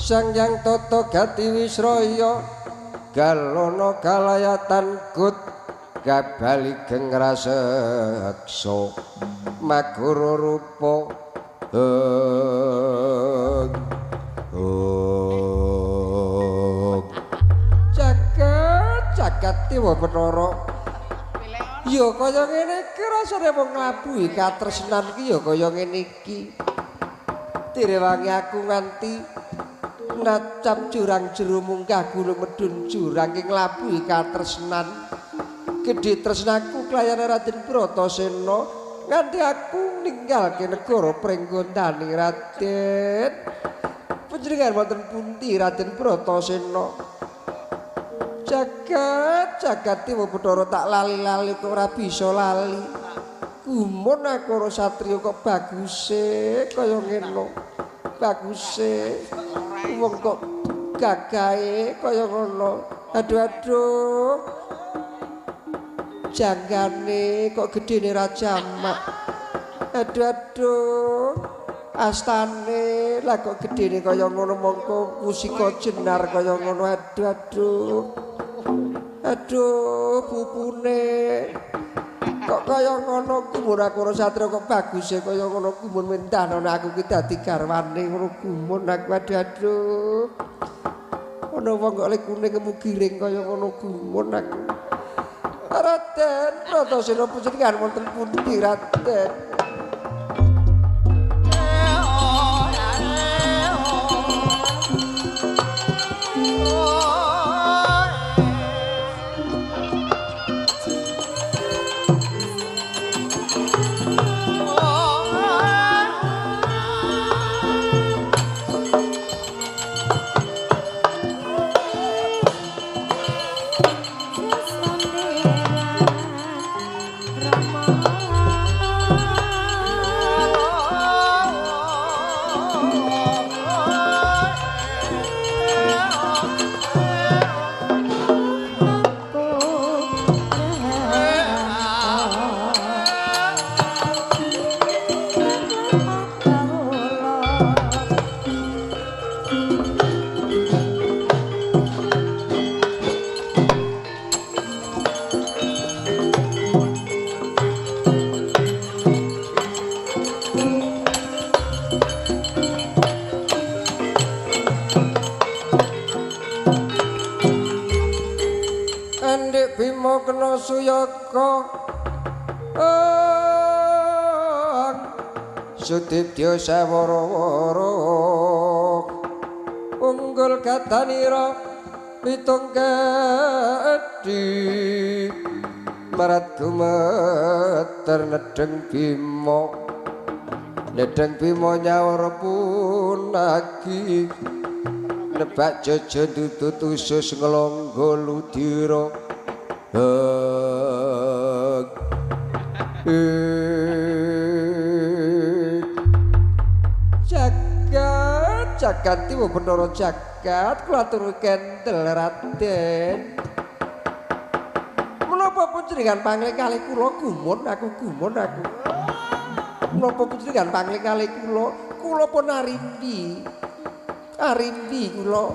Sang Hyang Tata Gati Wisraya galono kalayatan gut gabali geng raseksa magara rupa jagat jagat dewa Bathara ya kaya ngene iki rasane wong nglabuhi katresnan iki ya kaya ngene iki. Direwangi aku nganti nacap jurang jero munggah gunung medhun jurang ing nglabuhi katresnan. Gedhe tresnaku klayane Raden Bratasena nganti aku ninggalke negara Pringgondani Raden. Panjenengan wonten pundi Raden Bratasena? Jagat jagat dewa Bathara tak lali-lali kok ora bisa lali. Gumun aku ora satriya kok baguse kaya ngene. Baguse wong kok gagahe kaya ngono. Aduh aduh. Janggane kok gedene ra jamak. Aduh aduh. Astane lah kok gedene kaya ngono mongko musika jenar kaya ngono. Aduh aduh. Aduh pupune kok kaya ngono gumun aku ora satria kok baguse kaya ngono gumun mentahno aku ki dadi garwane ngono gumun aku. Aduh aduh. Ana wong kok lekune ngemu giring kaya ngono gumun aku. Raden Bratasena panjenengan wonten pundi Raden? Kena suyaka sudibya sawara-wara unggul katanira pitung kedhi marat gumeter nedheng Bima nedheng Bima nyawara punagi nebak jeje tutut usus nglonggo ludira. Jagat jagat dewa Bathara jagat kula aturi kendel Raden. Menapa panjenengan pangling kalih kula gumun aku gumun aku. Menapa panjenengan pangling kalih kula? Kula pun arimbi. Arimbi kula.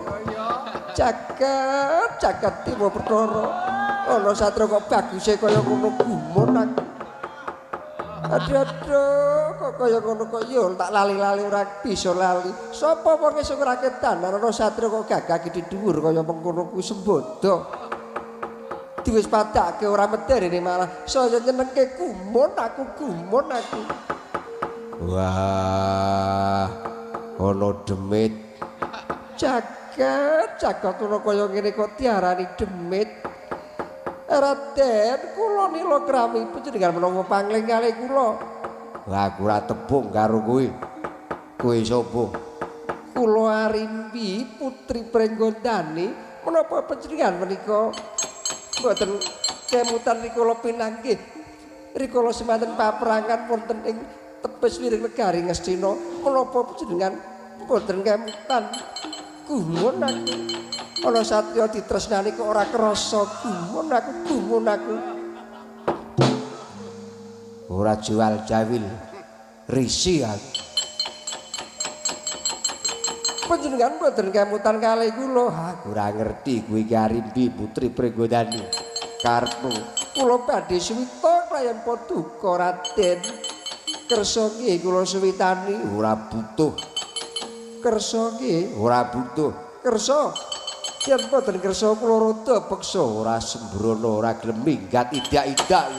Jagat jagat dewa Bathara. Ana satria kok baguse kaya ngono gumun aku. Aduh aduh kok kaya ngono kok ya tak lali-lali ora bisa lali. Sapa wong sing ora ketan ana satria kok gagah gedhe dhuwur kaya mengkono kuwi sembodo. Diwis padake ora medherene malah saya nyenengke gumun aku gumun aku. Wah, ana demit. Jagat jagat ana kaya ngene kok diarani demit. Raden kula nila krami panjenengan menapa pangling kalih kula. Lah aku ora tebung karo kowe. Kowe sapa? Kula Arimbi putri Pringgondani. Menapa panjenengan menika mboten kemutan rikala pinanggih. Rikala semanten paperangan wonten ing tepis wiring negari Ngastina. Menapa panjenengan mboten kemutan? Gumun aku. Ana satriya ditresnani kok ora krasa gumun aku gumun aku. Ora jual jawil risi aku. Panjenengan mboten kemutan kalih kula. Aku ora ngerti kuwi ki Arimbi putri Pringgondani. Karepmu kula badhe suwita kelayan paduka Raden. Kersa nggih kula suwitani ora butuh. Kersa nggih ora butuh. Kersa yen mboten kersa kula rada peksa ora sembrono ora gelem minggat idak-idak.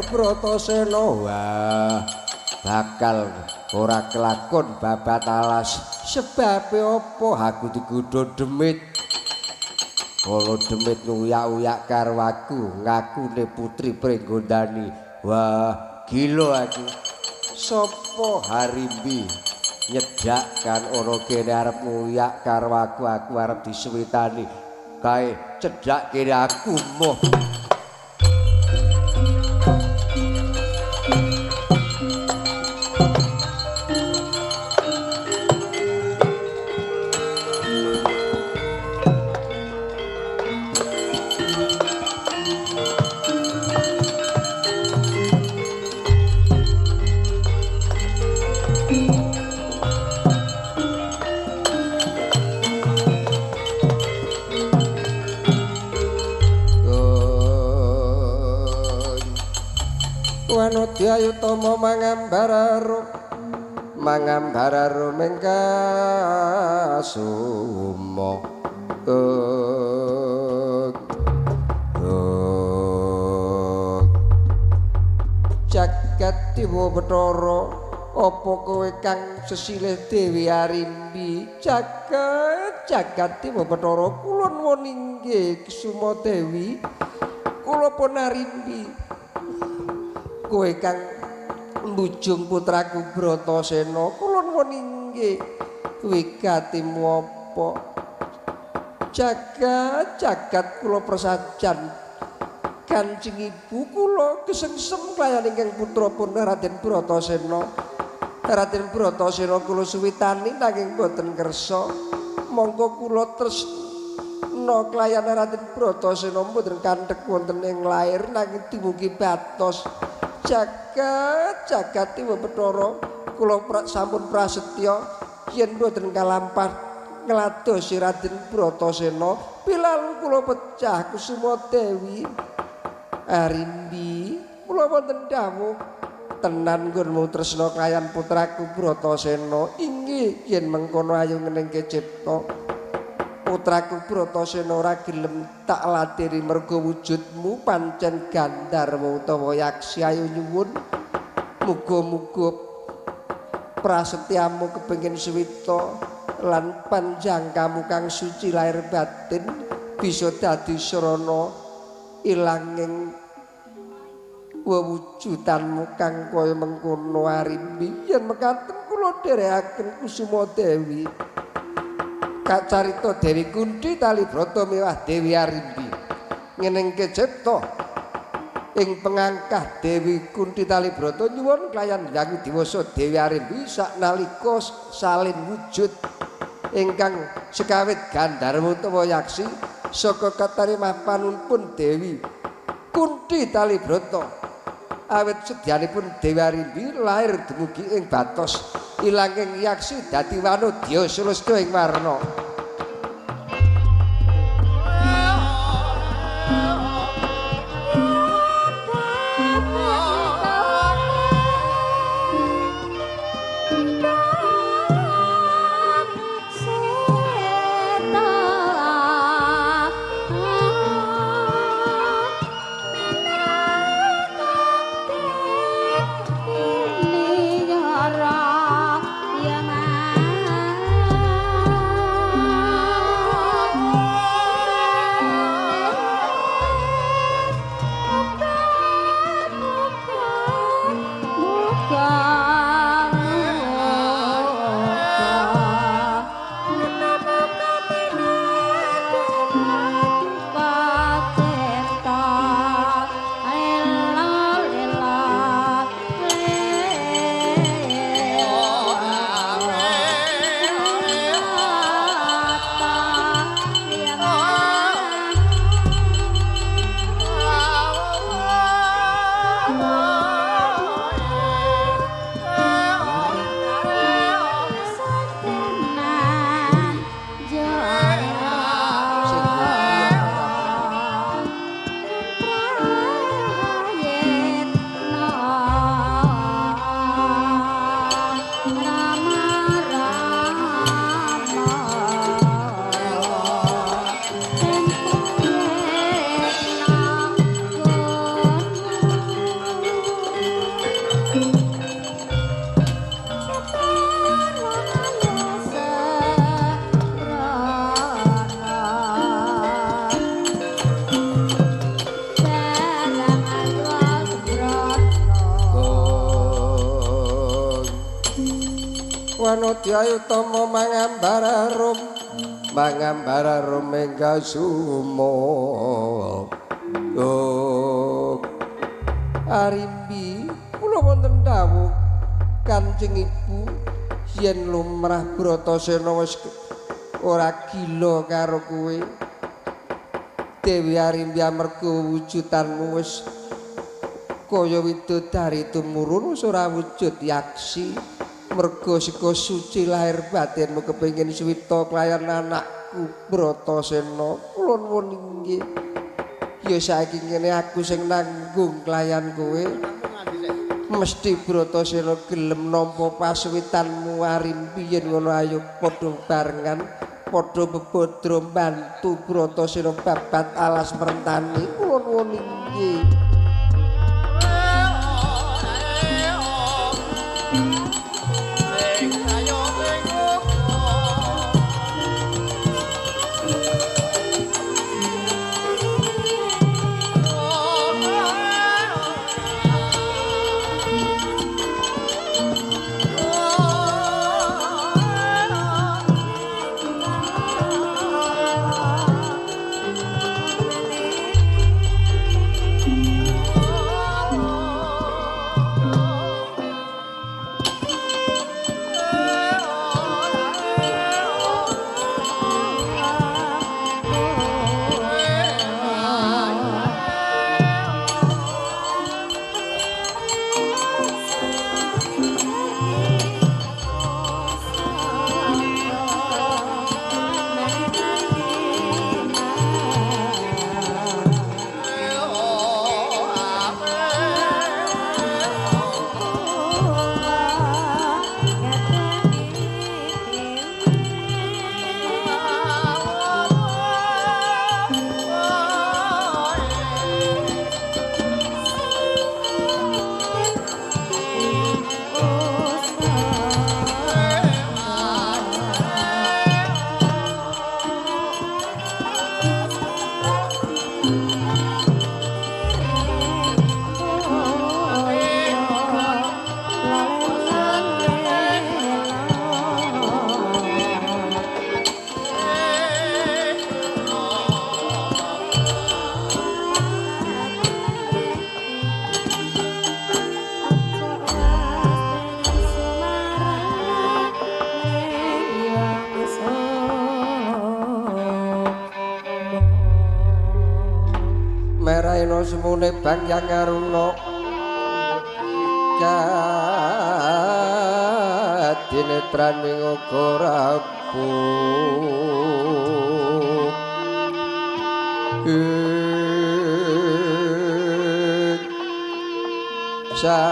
Bratasena wah bakal ora kelakon babat alas sebabe apa aku digodha demit. Kala demit nguyak-uyak karo aku ngakune putri Pringgondani. Wah gila aku. Sapa Harimbi nyedak kan ana kene arep nguyak karo aku, aku arep disuwitani kae cedhak kene aku moh. Wanodya mangambararum mangambararum engkasuma jagat Dewa Bathara apa kowe kang sesilih Dewi Arimbi jagat jagat Dewa Bathara kula nuwun inggih Kusuma Dewi kula pun Arimbi kowe kang mbujung putraku Bratasena kula nuwun inggih wigatimu apa jagat jagat kula prasajan Kanjeng Ibu kula kesengsem kelayan ingkang putra pun Raden Bratasena. Raden Bratasena kula suwitani nanging boten kersa mongko kula tresna kelayan Raden Bratasena mboten kandhek wonten ing lair nanging dumugi batos jagat jagat Dewa Bathara kula sampun prasetya yen mboten kalampah ngladosi Raden Bratasena pilalu kula pecah Kusuma Dewi. Arimbi kula wonten dawuh tenan nggonmu tresna kelayan putraku Bratasena inggih yen mengkono ayo ngenengke cipta putraku Bratasena ora gelem tak ladeni merga wujudmu pancen gandharwa utawa yaksi ayo nyuwun muga-muga prasetyamu kepengin suwita lan panjangkamu kang suci lahir batin bisa dadi sarana ilanging wewujudanmu kang kaya mengkono Arimbi yen mekaten kula dherekaken Kusuma Dewi kacarita Dewi Kunthi Talibrata miwah Dewi Arimbi ngenengke cipta ing pengangkah Dewi Kunthi Talibrata nyuwun kelayan Hyang Diwasa Dewi Arimbi saknalika salin wujud ingkang sekawit gandharwa utawa yaksi saka katarimah panunpun Dewi Kunthi Talibrata. Awit sedyanipun Dewi Arimbi lahir dumugi ing batos ilanging yaksi dadi wanodya sulastya ing warna. Wanodya utama mangambar arum, mangambar arum enggal sumo. Arimbi kula wonten dawuh Kanjeng Ibu yen lumrah Bratasena wis ora gila karo kowe. Dewi Arimbi amarga wujudanmu wis kaya widodari tumurun wis ora wujud yaksi. Mergo saka suci lahir batinmu kepengin suwita kelayan anakku Bratasena. Kula nuwun inggih. Ya saiki ngene aku sing nanggung kelayan kowe. Mesti Bratasena gelem nampa pasuwitanmu Arimbi yen ngono ayo padha barengan padha bebodro bantu Bratasena babat alas merentani. Kula nuwun inggih. Meraina semune Bang Yang Aruna. Kadinetraning uga rapuh. Sataning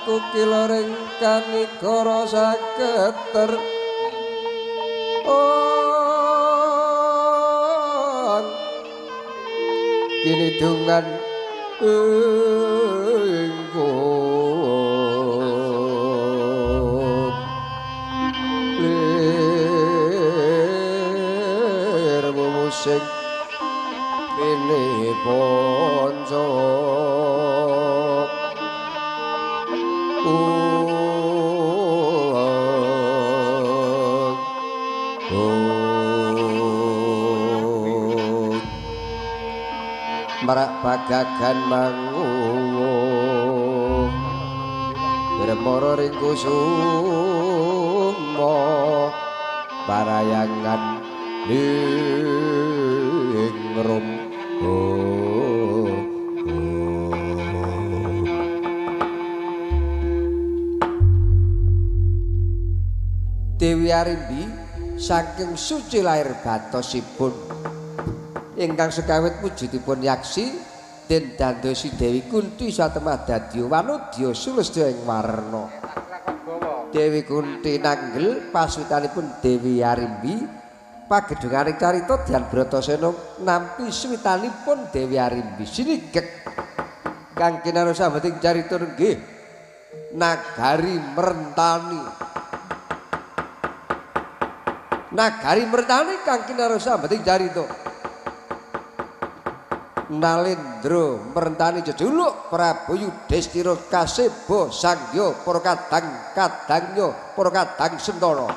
kukila ring kanigara saketer ong kinidungan ingkung lir musik pilih ponco marak bagagan manguwuh gremara ring kusuma parayangan ing rum. Dewi Arimbi saking suci lahir batosipun ingkang sekawit wujudipun yaksi den dandosi Dewi Kunti satemah dadi wanudya sulestya ing warna. Dewi Kunti nanggel pasuwitanipun Dewi Arimbi pagedhunganing carita Dyan Bratasena nampi suwitanipun Dewi Arimbi sinigek kang kinarus sambeting carita nggih nagari merentani. Nagari merentani kang kinarus sambeting carita Nalendra merentani jejuluk Prabu Yudhistira kaseba sangya para kadang kadangnya para kadang sentana.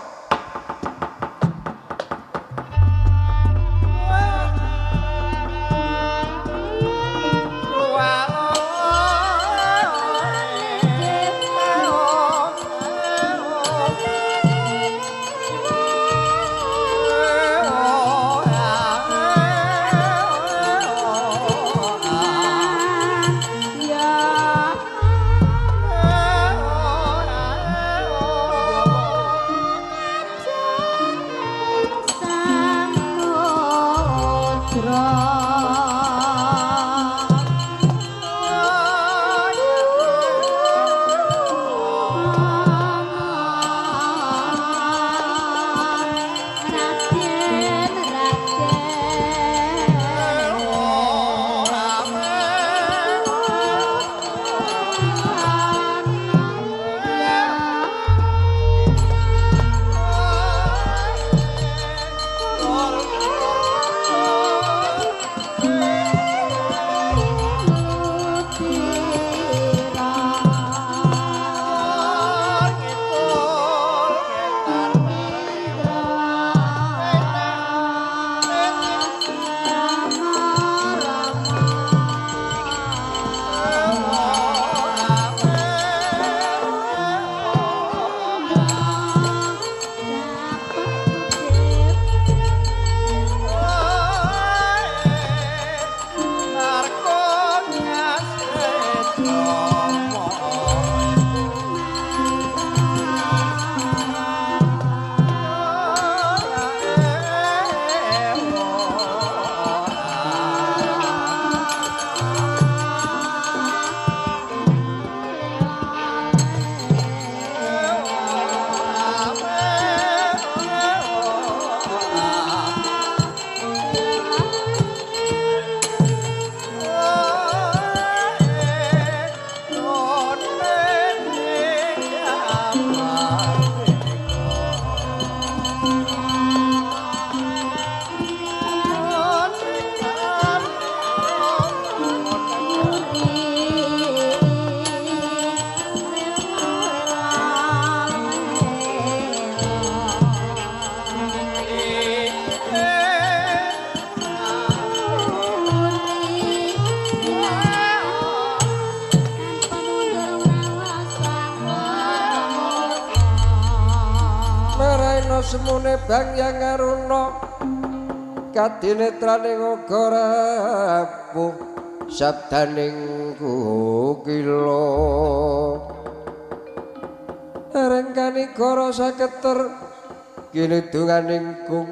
Semune bang yang aruna kadinetrane uga rapuh. Sabdaning kukila rengkani kara saketer kinudunganing kung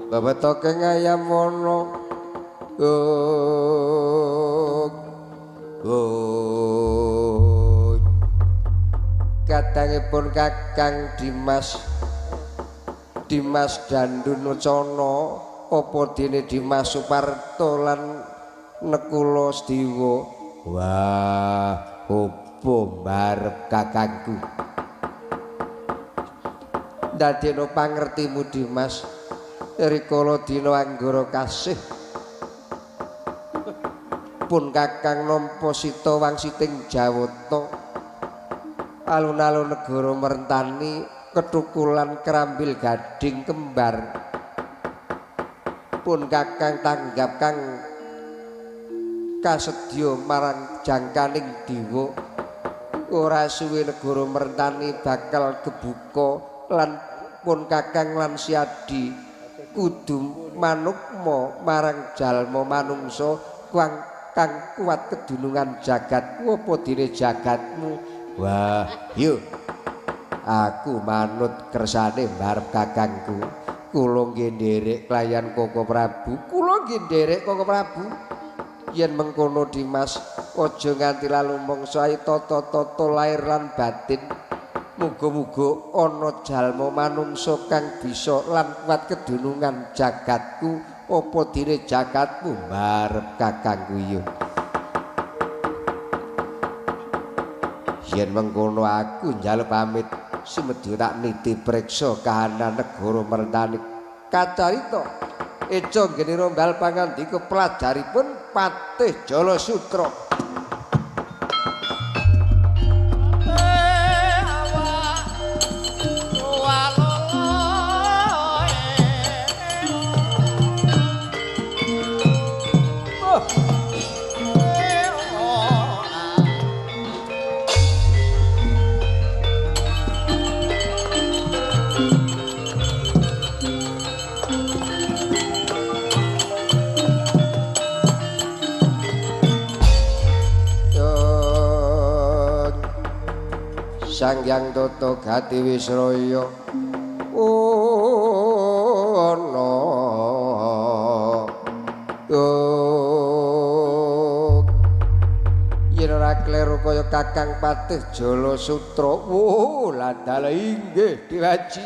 bebetoke ngayam wana kadangipun Kakang Dimas Dimas Dandun Wacana apa dene Dimas Suparto lan Nekula Sediwa. Wah, opo mbarep kakangku. Dadekno pangertimu Dimas rikala dina Anggara kasih pun kakang nampa sita wangsiting Jawata alun-alun negara merentani kethukulan kerambil gading kembar pun kakang tanggap kang kasedya marang jangkaning dewa. Ora suwe negara merentani bakal kebuka lan pun kakang lan Siadi kudu manukma marang jalma manungsa kang kuat kedunungan jagatku apa dene jagatmu. Wah, yo aku manut kersane mbarep kakangku. Kula nggih nderek klayan Koko Prabu. Kula nggih nderek Koko Prabu. Yen mengkono Dimas, aja nganti lalumangsa tata-tata lair lan batin. Muga-muga ana jalma manungsa kang bisa lan kuat kedunungan jagatku apa dene jagatmu mbarep kakangku yo. Yen mengkono aku njaluk pamit sumedya tak niti preksa kahanan negara merentani. Kacarita eca nggene rombal pangandika pelajaripun Patih Jala Sutra. Sang Hyang Tata Gati Wisraya ana yen ora kleru kaya Kakang Patih Jala Sutra. Wo landal inggih diwaji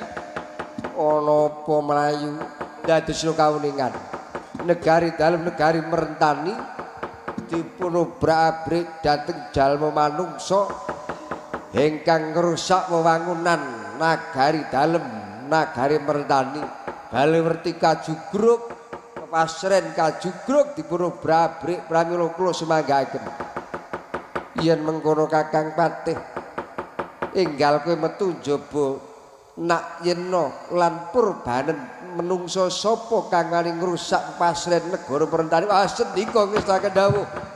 ana apa mlayu dadosna kauningan negari dalem negari merentani dipun obrak-abrik dhateng jalma manungsa ingkang ngrusak wewangunan nagari dalem nagari merentani. Bale werti kajugruk kepasren kajugruk dipun obrak-abrik pramila kula sumanggaken. Yen mengkono Kakang Patih enggal kowe metu njaba nak yena lan purbanen menungsa sapa kang wani ngrusak pasren negara merentani. Wah sendika ngestaken dawuh. Oh.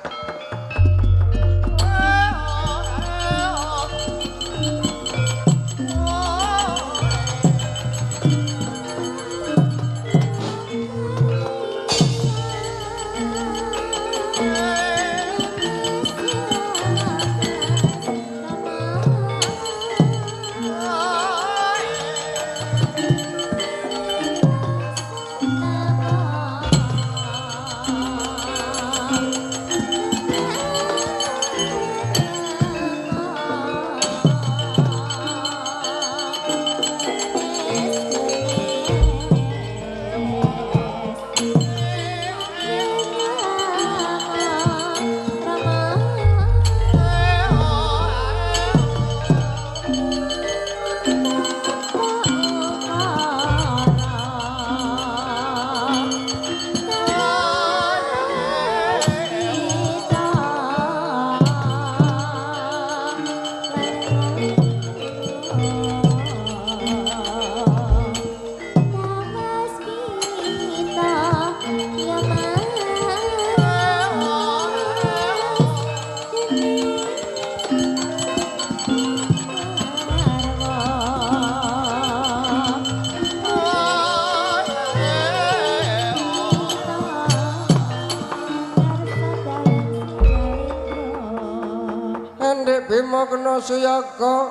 Bima kena suyaka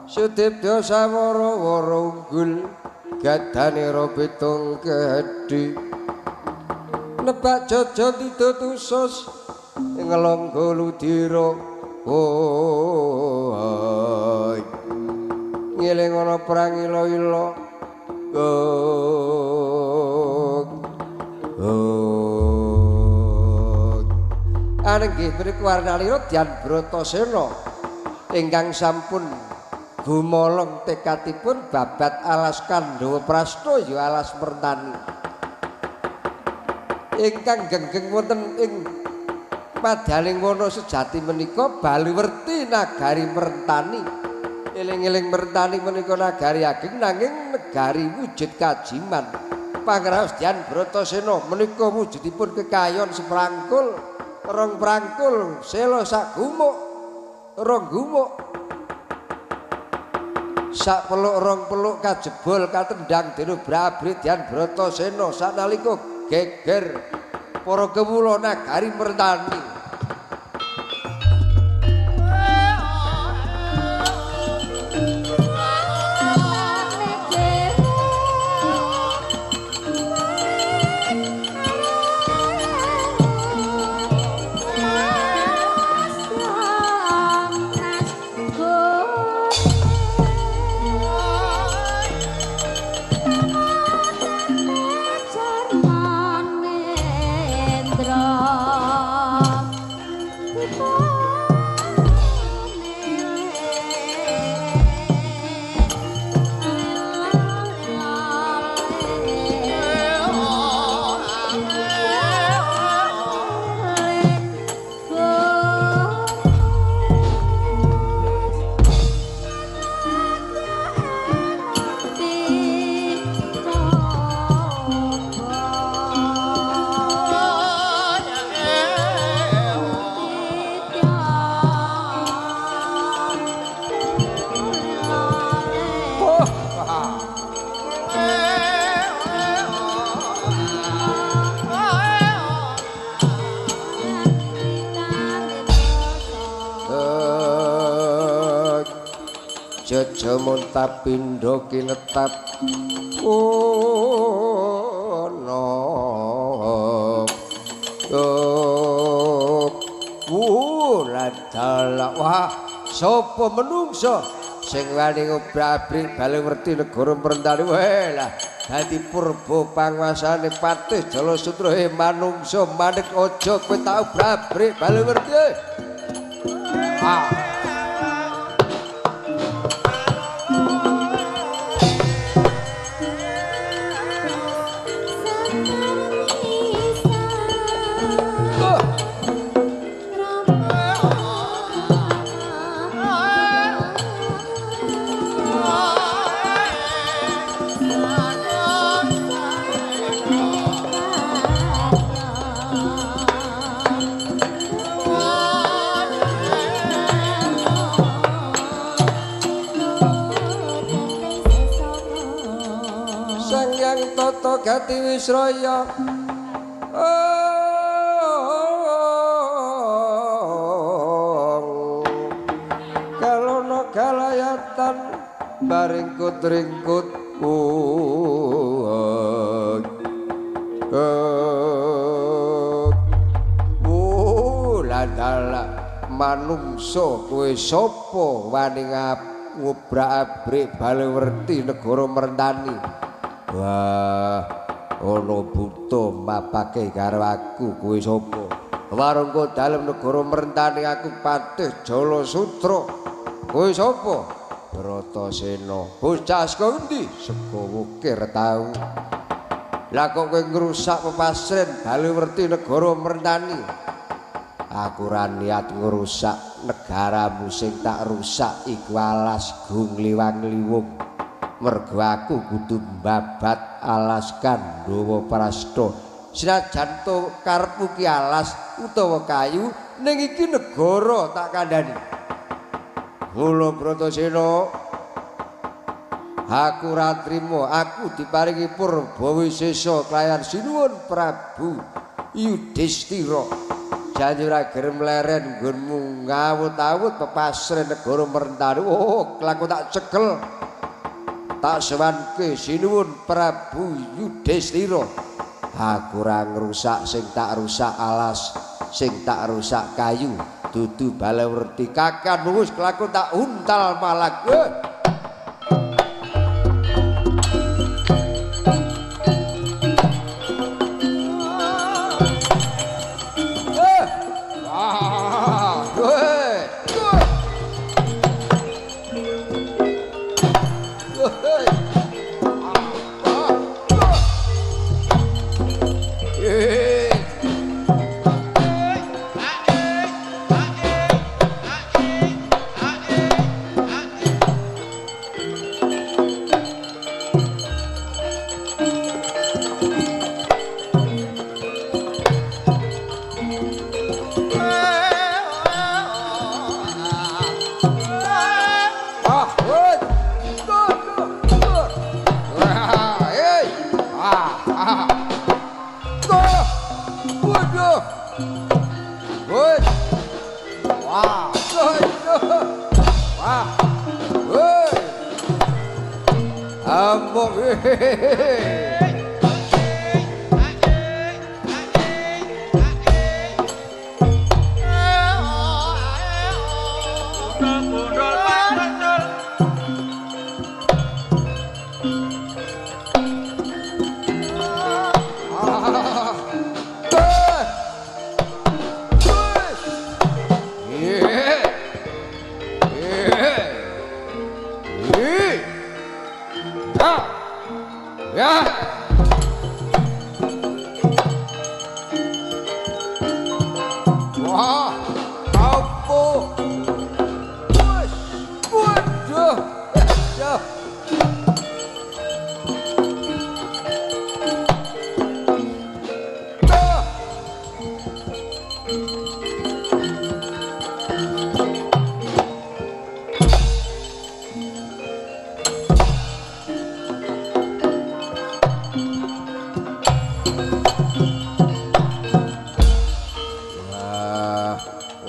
sudibya sawara-wara unggul gadanira pitung gedhi nebak jaja didut usus ngelonggo ludira oh ngeling ana perang ila-ila oh anenggih mriku warnalira Dyan Bratasena ingkang sampun gumolong tekadipun babat alas Kandhawa Prasta ya alas Mertani ingkang genggeng wonten ing padaling wana sejati menika Baluwerti nagari Mertani. Eling-eling Mertani menika nagari ageng nanging negari wujud kajiman. Pangraos Dyan Bratasena menika wujudipun kekayon seprangkul rong prangkul sela sak gumuk rong gumuk sak peluk rong peluk kajebol katendang dene brabrit Dyan Bratasena sanalika geger para kewula nagari Mertani. Jaja muntapindo kinetap ono wuladala. Wah, sapa menungso sing wani ngobrak-abrik Baluwerti negara Mertani? Weh lah, dadi purba panguasane Patih Jalasutra. He manungsa manik aja kowe tak obrak-abrik Baluwerti. Ah. Gati Wisraya kalono kalayatan baringkut-ringkut ladala manungsa kowe sapa wani ngobrak-abrik Baluwerti negara Mertani? Wah, ana buta mapake karo aku kowe sapa? Warangka dalem negara Mertani aku Patih Jalasutra. Kowe sapa? Bratasena. Bocah saka endi? Saka Wukir tau. Lah kok kowe ngrusak pepasren Baluwerti negara Mertani? Aku ora niat ngrusak negaramu, sing tak rusak iku alas Gung Liwang-Liwung. Mergo aku kudu mbabat alas Kandhawa Prasta. Senajan to karepku ki alas utawa kayu, ning iki negara tak kandhani. Mula Bratasena, aku ora trima, aku diparingi purba wisesa kelayan Sinuwun Prabu Yudhistira. Janji ora gerem leren nggonmu ngawut-awut pepasren negara Merentani. Oh, kelakon tak cekel. Tak sowanke sinuwun Prabu Yudhistira. Aku ora ngrusak sing tak rusak alas, sing tak rusak kayu, dudu balawerti kakan wis kelakon tak untal malak.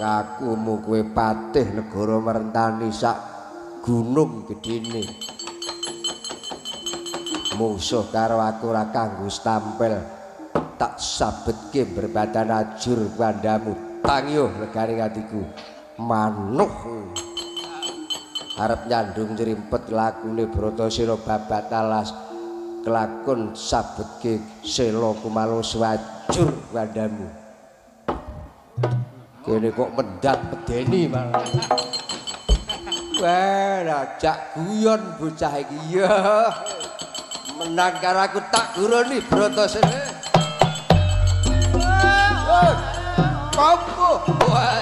Ngakumu kowe patih negara Merentani sak gunung gedene. Mungsuh karo aku ora kanggo stampel. Tak sabetke berbatan ajur kandhamu. Tangyo legane atiku. Manuh. Arep nyandung nyrimpet lakune Bratasena babat alas. Kelakon sabetke sela kumalo swajur kandhamu. Kene kok mendat medeni malah. Wah, ajak guyon bocah iki ya. Menang karo aku tak guroni Bratasena. Kampuh. Wah.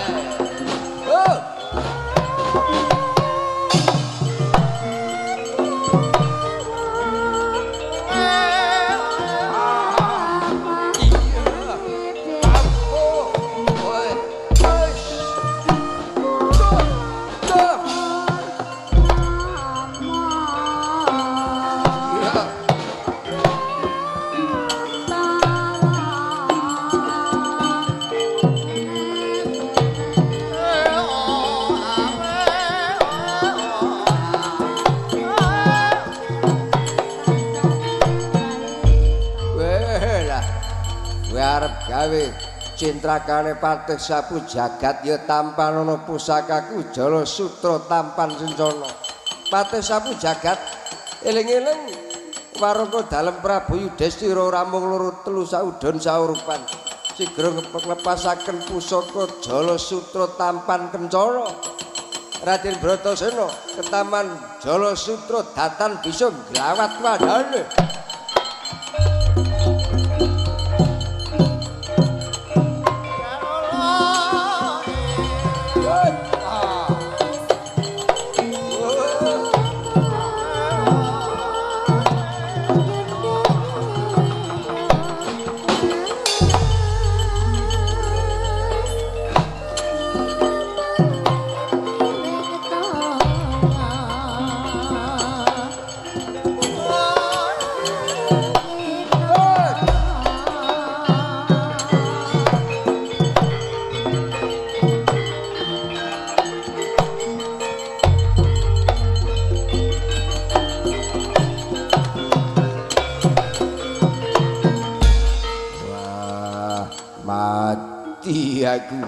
Gawe cintrakane patih sapu jagat ya tampan ana pusakaku Jala Sutra tampan sencana. Patih sapu jagat eling-eling waraka dalem Prabu Yudhistira ora mung loro telu saudon saurupan. Sigra nglepasaken pusaka Jala Sutra tampan kencana. Raden Bratasena ketaman Jala Sutra datan bisa nglawat wadane. Oh. Mati aku.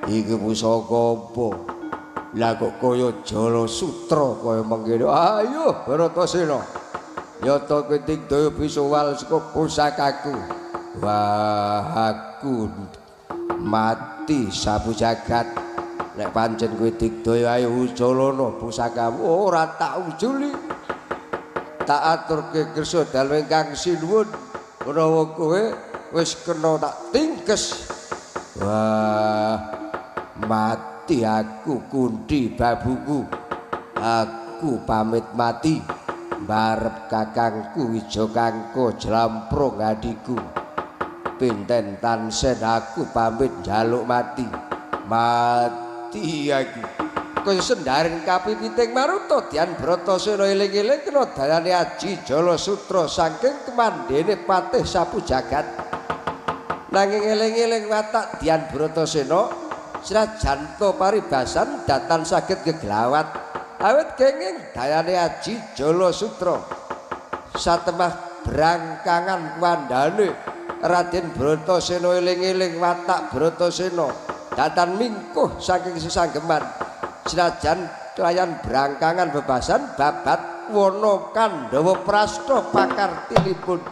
Iki pusaka apa? Lah kok kaya Jala Sutra kaya mengkene. Ayo Bratasena. Nyata kowe digdaya bisa wal saka pusakaku. Wah, aku mati sapu jagat. Nek pancen kowe digdaya ayo uculana pusakamu. Ora tak uculi. Tak aturke kersa dalem ingkang sinuwun. Menawa kowe wis kena tak tingkes. Wah, mati aku kunti babuku. Aku pamit mati barep kakangku Wijokangka jlamprong adhiku. Pinten tansen aku pamit njaluk mati. Mati aku. Kaya sendarin kapipiting maruta Dian Bratasena eling-eling kena dalane aji Jala Sutra saking kemandene patih sapu jagat. Nanging eling-eling watak Dian Bratasena senajan ta paribasan datan saged geglawat awit kenging dayane aji Jala Sutra. Satemah brangkangan kuwandane Raden Bratasena eling-eling watak Bratasena datan mingkuh saking sesanggeman. Senajan kelayan brangkangan bebasan babat wana Kandhawa Prasta pakartinipun.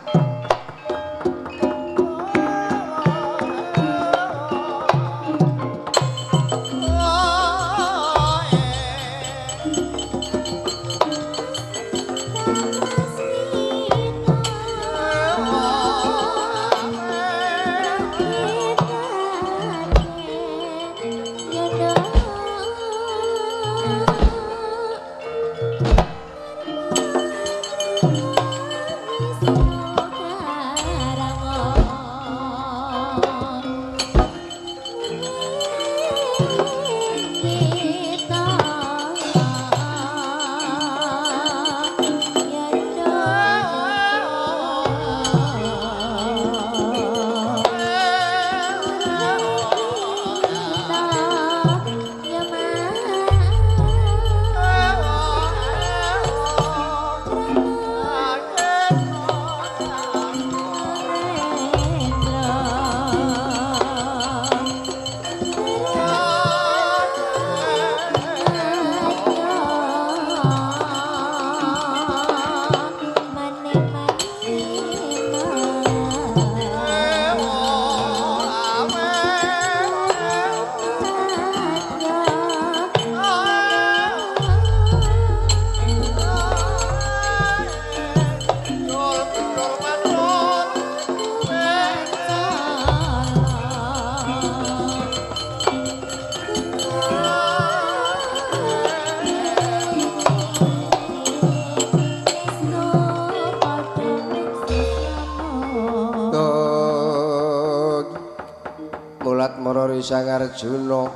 Sang Arjuna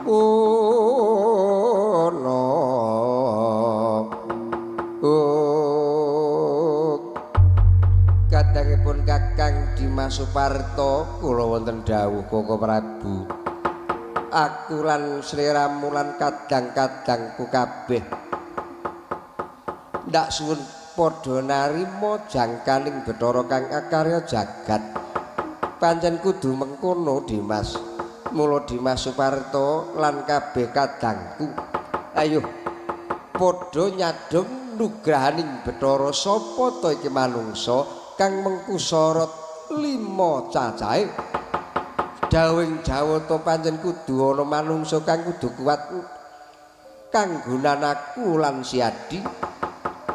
ono kadangipun Kakang Dimas Suparto kula wonten dawuh Koko Prabu. Aku lan sliramu lan kadang-kadangku kabeh ndak suwun padha narima jangkaning Bathara kang akarya jagat. Pancen kudu mengkono Dimas. Mula Dimas Suparto lan kabeh kadangku ayo padha nyadhong nugrahaning Bathara sapa ta iki manungsa kang mengku sorot 5 cacahe. Dawing Jawata pancen kudu ana manungsa kang kudu kuat kanggonan aku lan Siadi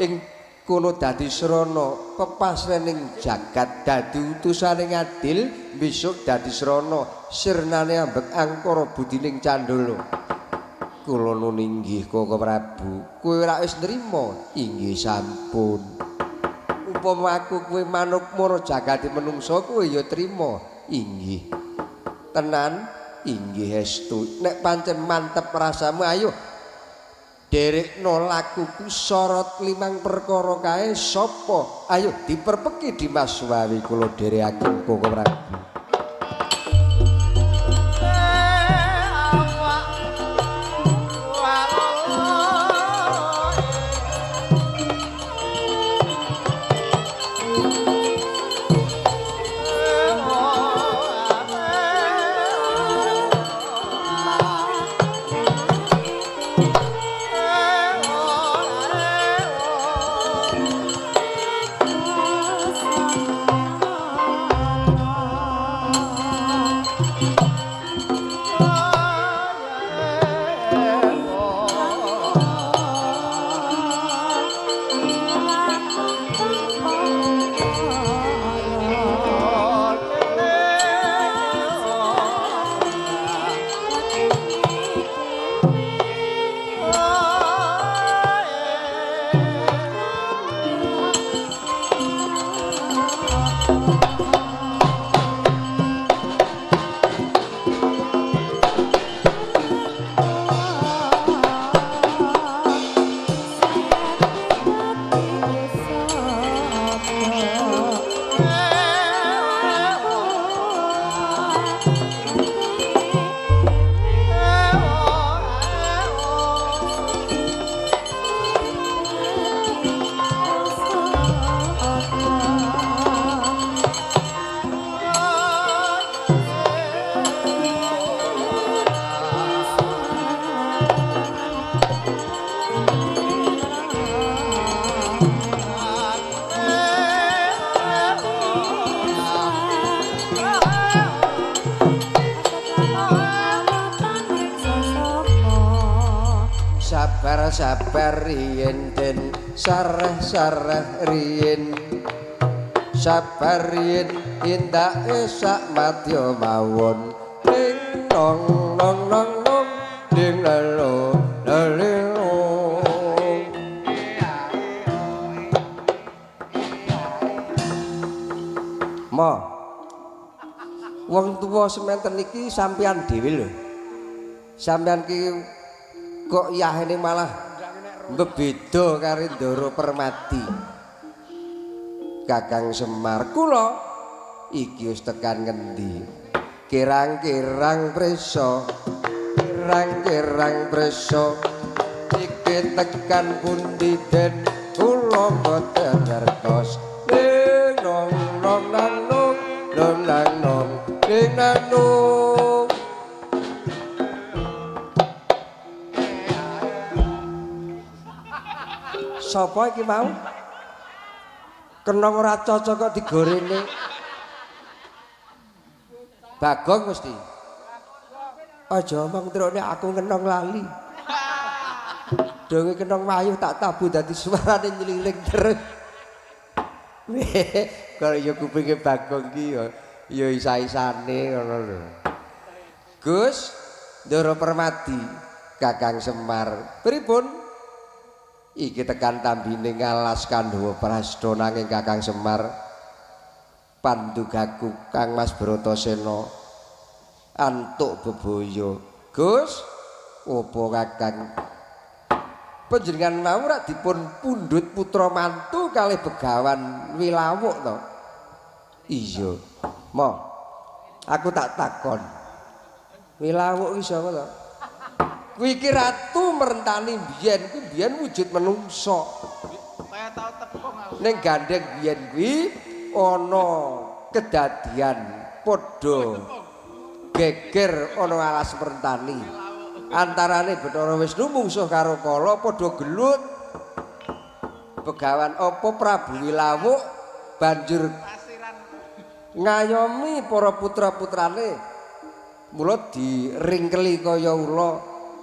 ing kono dadi srana pepasrening jagat, dadi utusane ngadil besok dadi srana sirnane ambek angkara budining candala. Kula nun inggih Koko Prabu, kowe ora wis nrima? Inggih sampun. Upama aku kowe manuk mara jagate menungsa kowe ya trima? Inggih. Tenan? Inggih estu. Nek pancen mantep rasamu ayo derekno lakuku sorot 5 perkara kae sapa? Ayo diperpeki Dimas Wawi kula dherekaken Koko Prabu. Sabar riyen den sareh-sareh riyen. Sabar riyen indake sak madya mawon. Ding dong dong dong dong ding lalo lalo. Mo. Wong tuwa sementen iki sampeyan dhewe lho. Sampeyan ki kok yahene malah bebeda karo Ndara Permadi. Kakang Semar kula iki wis tekan ngendi? Kirang-kirang prisa, kirang-kirang prisa iki tekan pundi den kula mboten ngertos. Ning nong nong nang nong nong nang nong ning nang nong. Sapa iki mau? Kenong ora cocok kok digorene. Bagong mesti. Aja omong trone aku ngenong lali. Donge kenong wayuh tak tabu dadi suarane nyliling terus. Kalau ya kupinge Bagong ki ya ya isa-isane ngono lho. Gus Ndara Permadi, Kakang Semar, pripun? Iki tekan tambine ngalas Kandhawa Prasta nanging Kakang Semar pandugaku Kang Mas Bratasena antuk bebaya. Gus, opo Kakang? Panjenengan mau rak dipun pundhut putra mantu kalih Begawan Wilawuk to? Iya. Mo, aku tak takon. Wilawuk iki sapa to? Kuwi iki ratu merentani biyen, kuwi biyen wujud menungso. Kaya tau tepung aku. Ning gandeng biyen kuwi ana kedadian padha geger ana alas merentani. Antarane Bathara Wisnu mungsuh karo Kala padha gelut. Begawan apa Prabu Wilawuk banjur ngayomi para putra-putrane. Mula diringkeli kaya ula,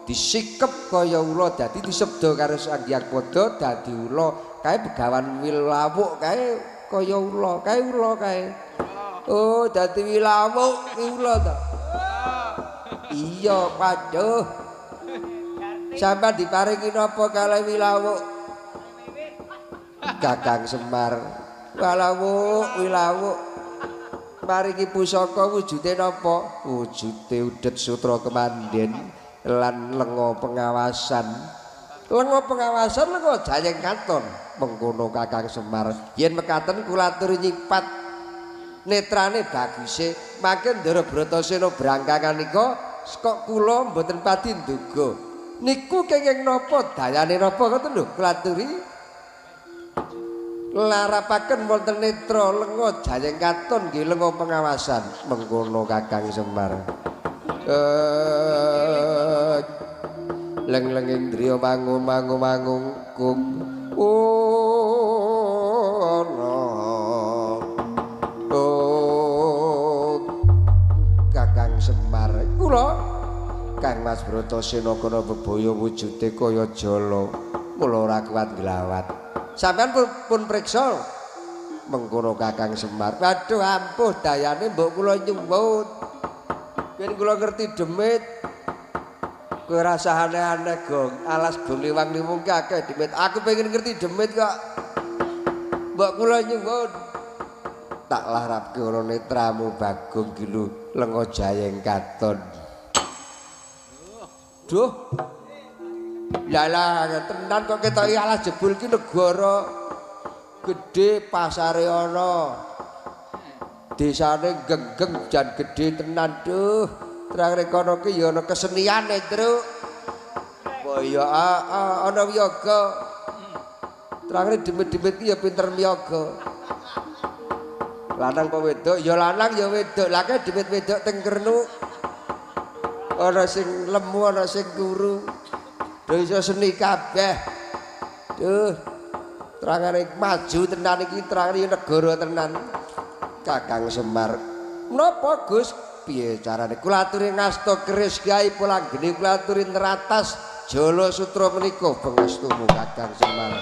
disikep kaya ula, dadi disebda karo Sang Hyang Padha dadi ula. Kae Begawan Wilawuk kae kaya ula, kae ula kae. Oh, dadi Wilawuk ki ula to. Iya, waduh. Sampeyan diparingi napa kalih Wilawuk? Kakang Semar. Wilawuk, Wilawuk. Paringi pusaka wujude napa? Wujude udet sutra kemanden lan lenga pengawasan. Lenga pengawasan lenga jayeng katon. Mengkono Kakang Semar. Yen mekaten kula aturi nyipat netrane baguse, mangke Ndara Bratasena brangkangan nika kok kula mboten pati nduga. Niku kenging napa dayane napa ngoten lho kula aturi larapaken wonten netra lenga jayeng katon nggih lenga pengawasan. Mengkono Kakang Semar. Leng-leng indriya mangu mangu mangungkung oh Kakang Semar kula Kang Mas Bratasena kana bebaya wujude kaya jala mula ora kuat nglawat. Sampeyan pun priksa. Mengkono Kakang Semar. Waduh ampuh dayane mbok kula nyuwun. Ben kula ngerti demit. Kowe rasa aneh-aneh gong. Alas Bongliwang-liwung ki akeh demit. Aku pengen ngerti demit kok. Mbok kula nyuwun. Tak larapke ana netramu Bagong ki lho lenga jayeng katon. Duh. Lah tenan kok ketoki alas jebul ki negara gedhe pasare ana. Desane genggeng jan gedhe tenan duh. Terang kono ki ya ana keseniane, Truk. Apa ya ana wiyaga. Terang demit-demit ki ya pinter miyaga. Lanang apa wedok? Ya lanang ya wedok. Lah kae demit wedok teng kernuk. Ana sing lemu, ana sing kuru. Do iso seni kabeh. Duh. Terangane maju tenan iki, terangane negara tenan. Kakang Semar. Napa Gus? Piye carane? Kula aturi ngasta keris kyai polanggene kula aturi neratas Jala Sutra menika pangestumu Kakang Semar.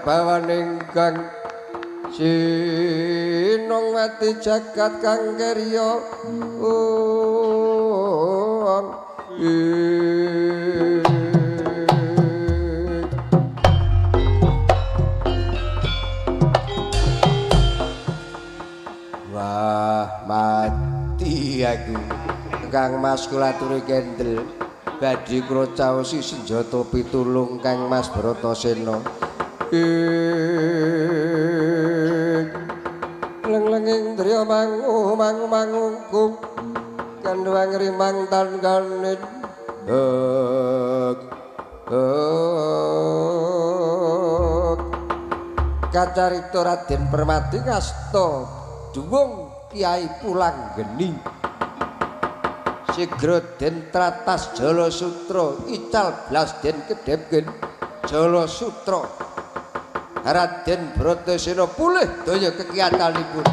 Bawaning kang sinong mati jagat kang kerya wah mati aku. Kang Mas kula aturi kendel badhe kula caosi senjata pitulung Kang Mas Bratasena. Leng-lenging driya mangu mangu mangungkung kandhuwang rimang tan kanit kacarita Raden Permati ngasta duwung Kyai Pulanggeni sigra den tratas Jala Sutra ical blas den kedhepken Jala Sutra Raden Bratasena pulih daya kekiyatanipun.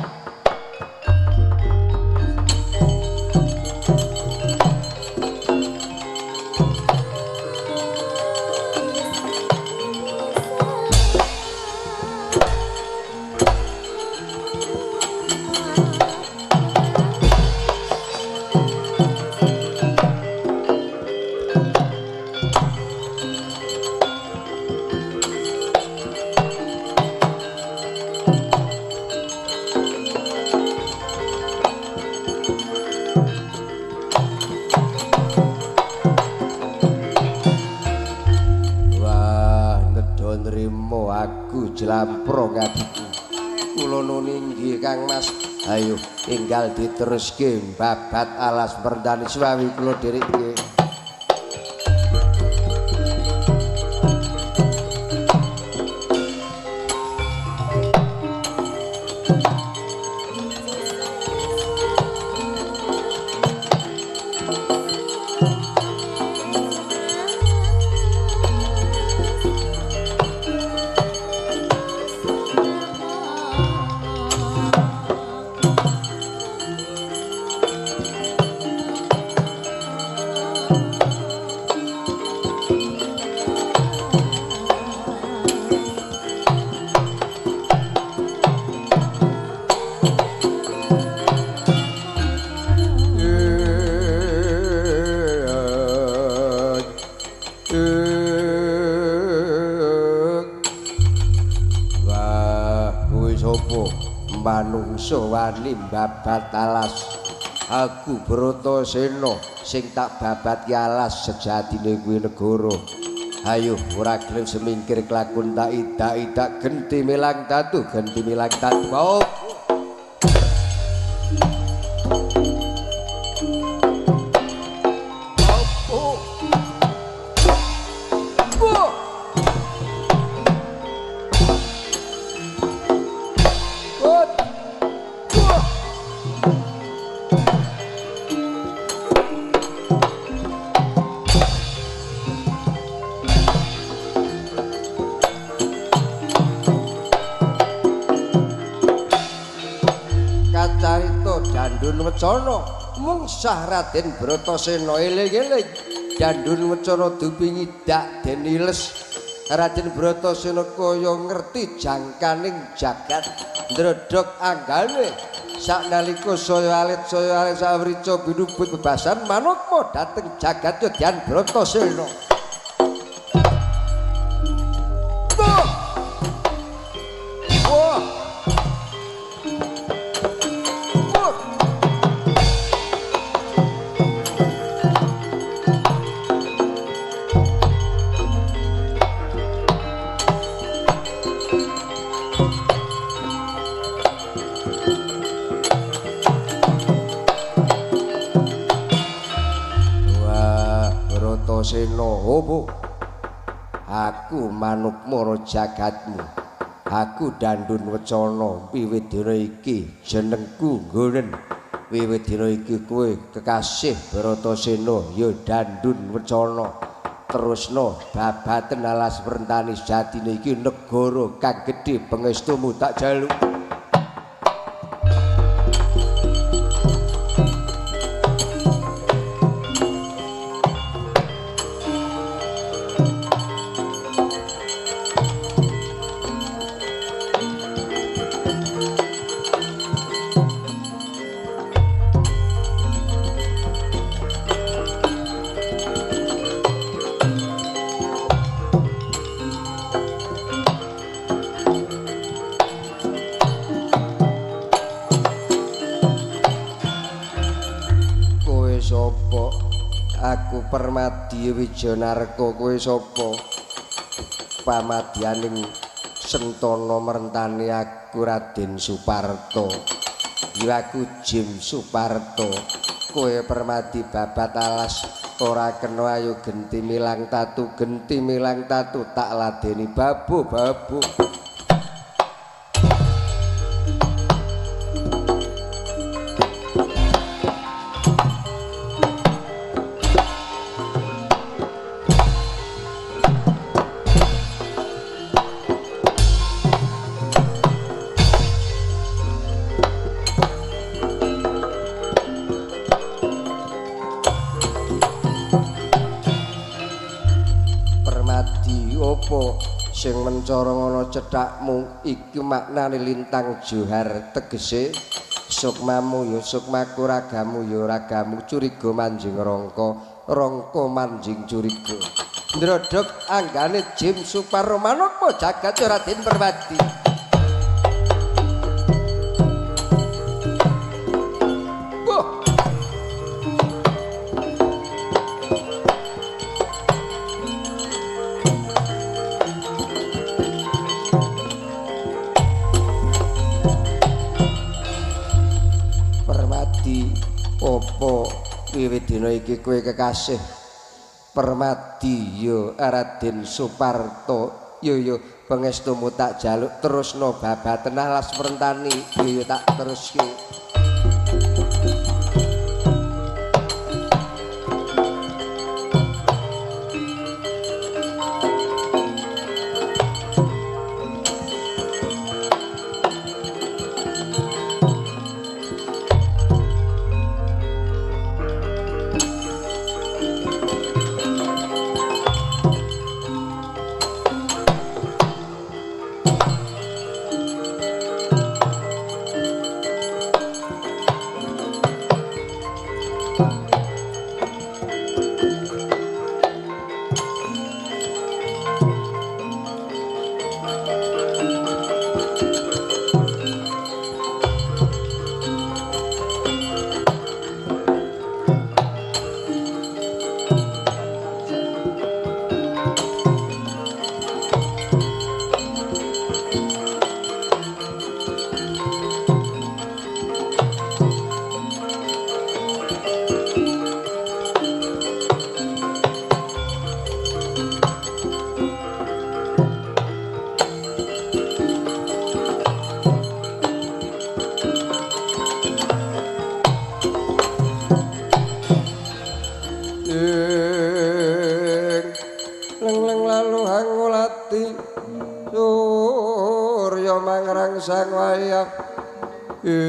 Jlampro ngadiku kula nuni inggih Kang Mas. Ayo enggal diteruske babat alas merdani swawi kula dhereke. Manungsa wani babat alas. Aku Bratasena sing tak babat ki alas sejatine kuwi negara. Ayo ora gelem semingkir kelakon tak idak-idak genti milang tatu, genti milang tatu. Oh. Dandun Wecana mungsah Raden Bratasena eling-eling Dandun Wecana dupingi dak den iles. Raden Bratasena kaya ngerti jangkaning jagat ndredhog anggane saknalika saya alit sawrica binubut bebasan manukma dhateng jagat Yodyan Bratasena. Wah. Wah. Wah. Bratasena opo? Aku manukmara jagatmu. Aku Dandun Wecana wiwit dina iki jenengku nggonen. Wiwit dina iki kowe kekasih Bratasena ya Dandun Wecana. Terusno babaten alas werntani sejatine iki negara kang gedhe pangestumu tak jaluk. Aku Permadi Wijanarko, kowe sapa? Pamadyaning Sentana merentani aku Raden Suparto. Ya aku Jim Suparto. Kowe Permadi babat alas ora kena ayo genti milang tatu, genti milang tatu tak ladeni babu-babu. Sing mencara ana cethakmu iki maknane lintang johar tegese sukmamu ya sukmaku, ragamu ya ragamu, curiga manjing rangka, rangka manjing curiga. Ndrodhog anggane Jim Suparno manukma jagat Raden Permadi. Opo wiwit dina iki kowe kekasih Permadi ya Raden Suparto, ya ya pangestumu tak jaluk terusno babaten alas merentani, ya ya tak teruske. Surya mangrangsang wayah ing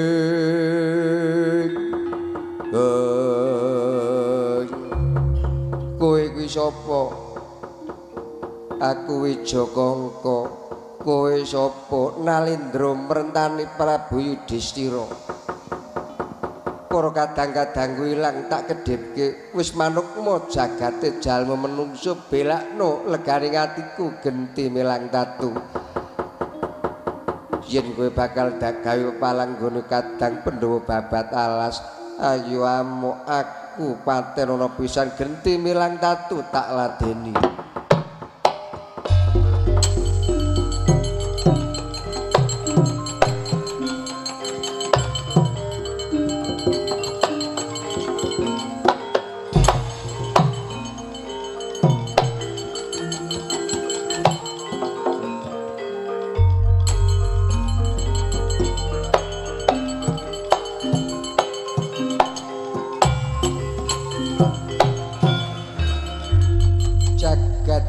Kowe kuwi sapa? Aku Wijakangka. Kowe sapa? Nalindra mrentani Prabu Yudhistira. Para kadang-kadangku ilang tak kedhepke, wis manukma jagate jalma menungso belakno legane atiku genti melang tatu. Yen kowe bakal gawe pepalang nggone kadang Pandhawa babat alas, ayo amuk aku paten ana pisan genti milang tatu tak ladeni.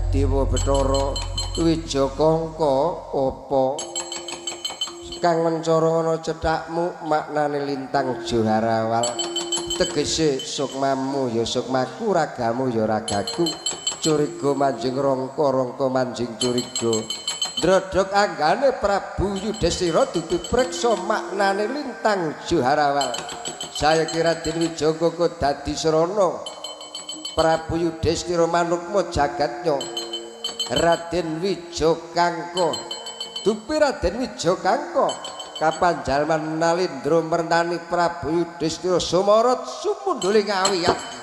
Dewa Bathara Wijakangka apa kang mencara ana cethakmu maknane lintang Joharawal tegese sukmamu ya sukmaku ragamu ya ragaku curiga manjing rangka rangka manjing curiga ndrodhok anggane Prabu Yudhistira dipipriksa maknane lintang Joharawal. Saya kira Raden Wijakangka dadi srana Prabu Yudhistira manukma jagatnya Raden Wijakangka. Dupi Raden Wijakangka kapan jalman Nalindra merentani Prabu Yudhistira sumorot sumundhule ngawiyat.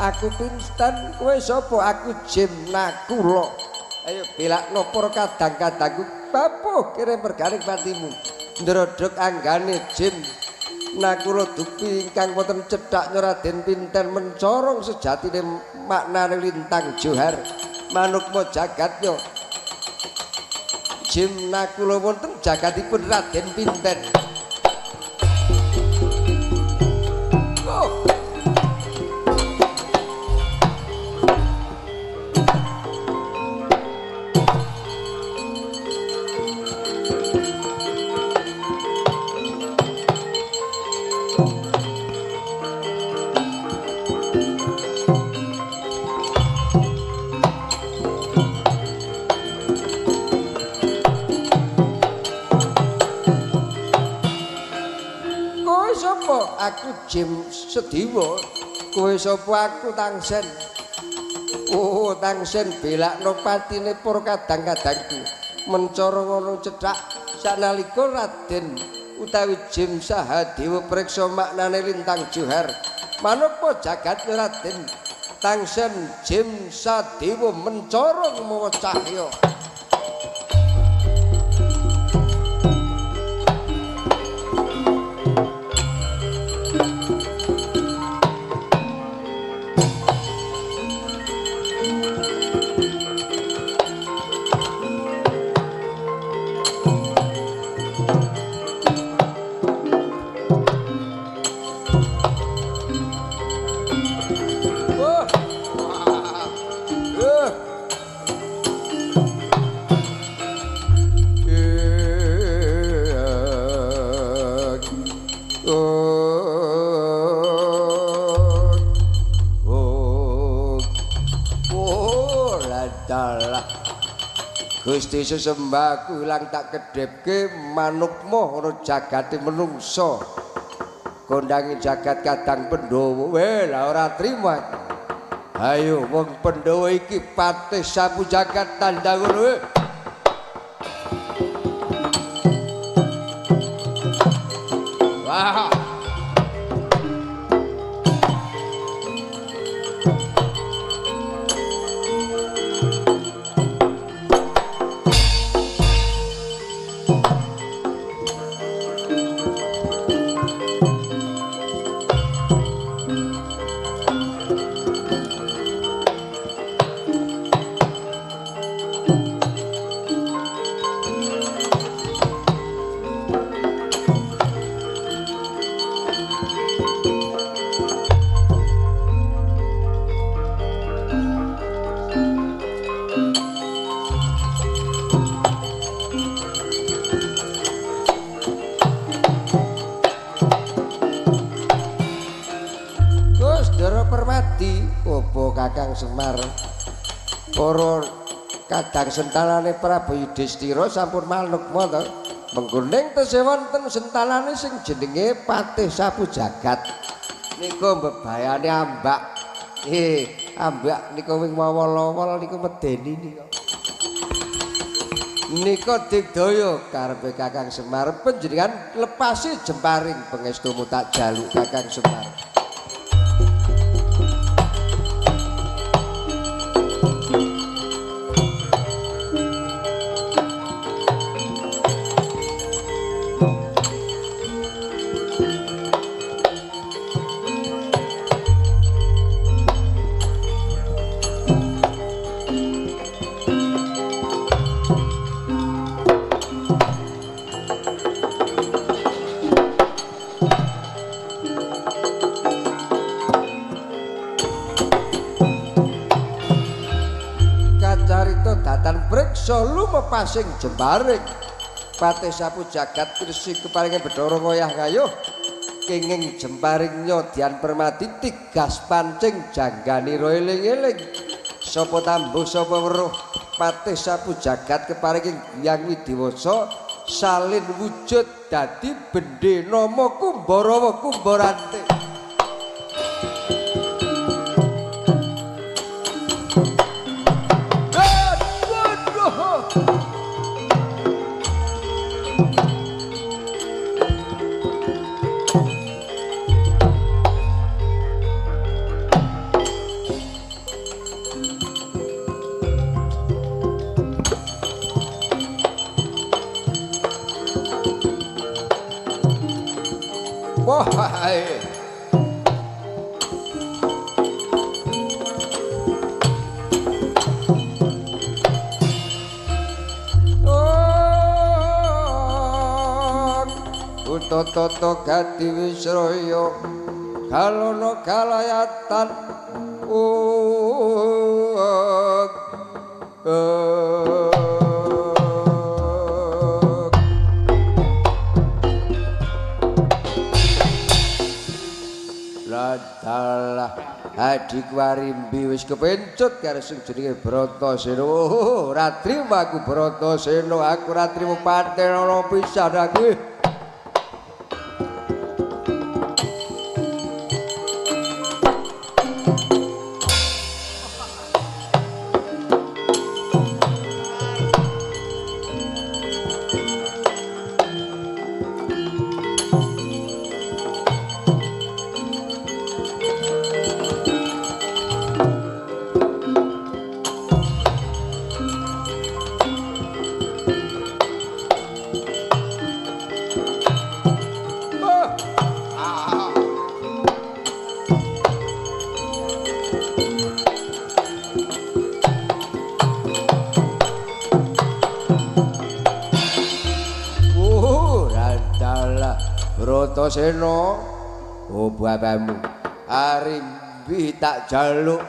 Aku Pinten, kowe sapa? Aku Jim Nakula. Ayo belakno para kadang-kadangku bapuh kirim merganing patimu. Ndrodhok anggane Jim Nakula dupi ingkang wonten cethak Raden Pinten mencorong sejatine maknane lintang Johar manukma jagatnya. Jim Nakula wonten jagatipun Raden Pinten. Aku Jim Sediwa, kowe sapa? Aku Tangsen. Oh, Tangsen belakno patine para kadang-kadangku. Mencara ngono cethak sanalika Raden utawi Jim Sahadewa priksa maknane lintang Johar. Manapa jagat Raden Tangsen Jim Sadewa mencara mawa cahya. Gusti sesembahku ilang tak kedhepke manukma ana jagate menungsa kondangi jagat kadang Pandhawa. Weh lah ora trima. Ayo wong Pandhawa iki patih sapu jagat tandha ngono. Wah. Semar. Para kadang sentalane Prabu Yudhistira sampun manukma to. Mengko ning tesih wonten sentalane sing jenenge Patih Sapu Jagat. Niku mbebayane ambak. Ambak niku wing wawol-wawol niku medeni niku. Nika digdaya karepe Kakang Semar panjenengan lepasi jemparing pangestumu tak jaluk Kakang Semar. Lumepasing jemparing Patih Sapu Jagat Resi keparingan Bathara ngoyah ngayuh kenging jemparing nyodyan permati tigas pancing jangganira eling-eling sapa tambuh sapa weruh Patih Sapu Jagat keparingin Hyang Widiwasa salin wujud dadi bendhe nama Kumbarawa Kumbarante. Toto gati wisroyo kalono kalayatan Ladalah adik Warimbi wis kepencut karo sing jenenge Bratasena. Ora trimo aku Bratasena, aku ora trimo patenono pisan aku. Bratasena, oh babamu Arimbi tak jaluk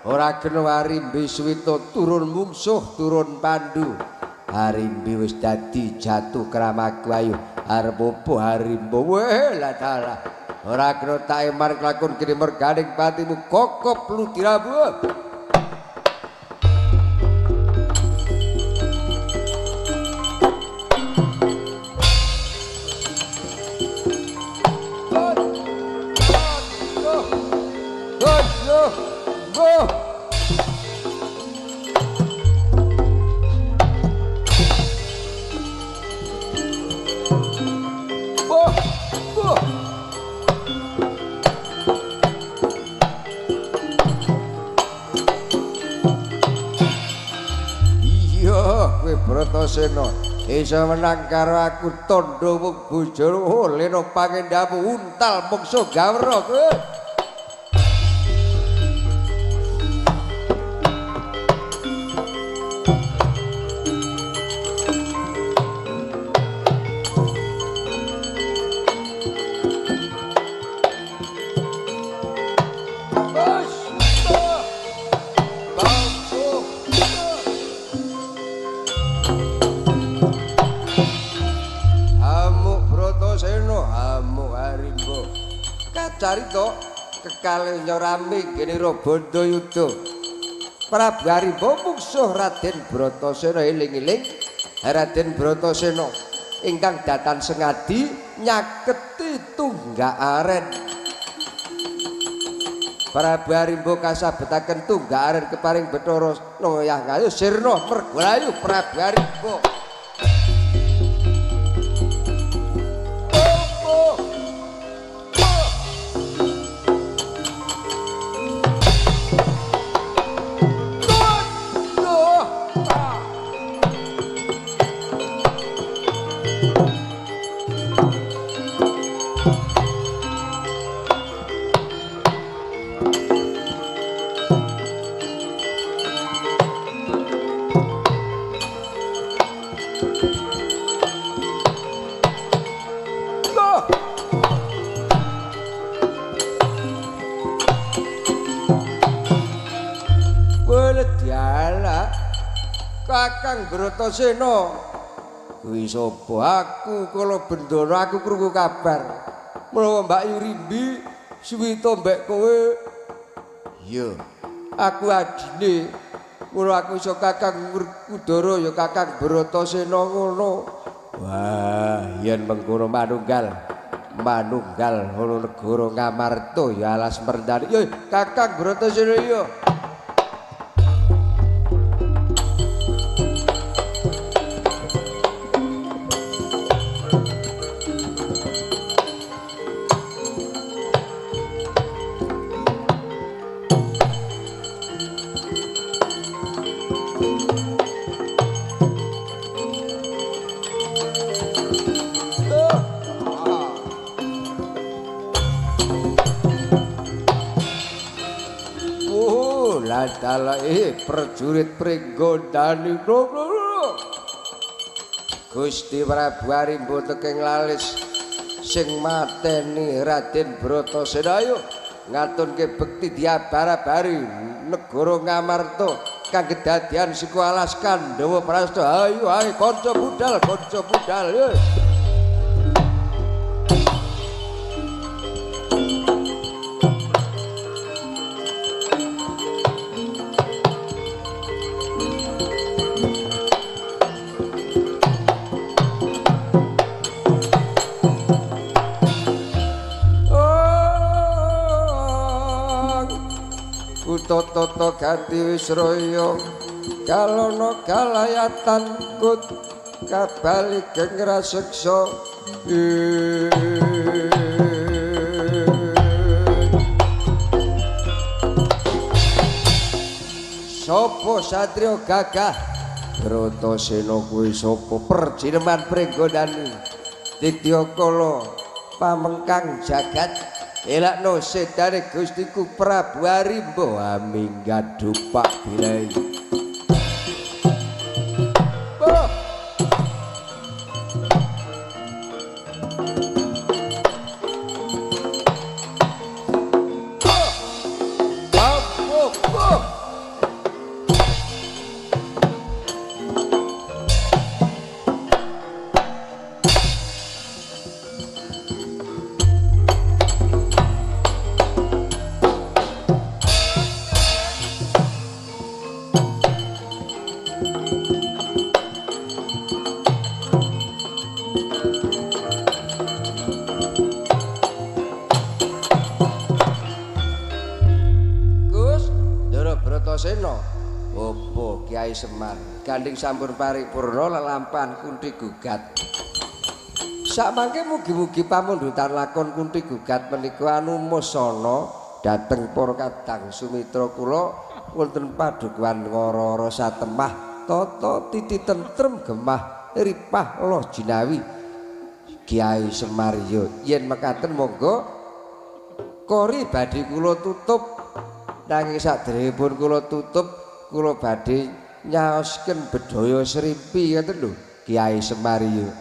ora kena Arimbi suwita turun mungsuh turun Pandu. Arimbi wis dadi jatuh kramaku ayo arep opo Arimbo weh lah dalah ora kena tak emar kelakon kene merganing patimu kokop ludiramu. Bratasena iso menang karo aku tandha wong bojone lena pangendamu untal mungsuh gawra kowe. Carita kekalih rame gene Bandayuda. Prabu Arimba mungsuh Raden Bratasena. Eling-eling Raden Bratasena ingkang datan sengadi nyaketi Tunggak Aren. Prabu Arimba kasabetaken Tunggak Aren keparing Bathara Noyah ngayu sirna mergolayu Prabu Arimba. Kakang Bratasena kuwi sapa? Aku kala bendana aku krungu kabar menawa Mbak Yurimbi suwita mbek kowe. Iya, aku adine. Mula aku iso Kakang Werkudara ya Kakang Bratasena ngono. Wah, yen mengkono manunggal manunggal ana negara Ngamarta ya alas Merdani. Yo Kakang Bratasena yo. Prajurit Pringgondani Gusti Prabu Arimba teking lalis sing mateni Raden Bratasena. Ayo ngatunke bekti diabar-abari negara Ngamarta kang kedadian siku alas Kandhawa Prasta. Ayo ayo kanca budal kanca budal. Toto gati wisroyo kalono kalayatan kut kabali gengraseksa. Sopo satrio gagah Bratasena kuwi sapa? Perjineman Pringgondani Didyakala pamengkang jagat elakno sedane Gustiku Prabu Arimba aminggat dupak bilai. Opo Kiai Semar gandeng sampun paripurna lelampahan Kunthi Gugat. Sakmangke mugi-mugi pamundutan lakon Kunthi Gugat menika anumusana dhateng para kadang sumitra kula wonten padukuhan Ngoro-oro satemah tata titi tentrem gemah ripah loh jinawi. Kiai Semar yo yen mekaten monggo kori badhe kula tutup, nanging sadèrèngipun kula tutup kula badhe nyaosken bedhaya srimpi ngoten lho Kiai Semar yo.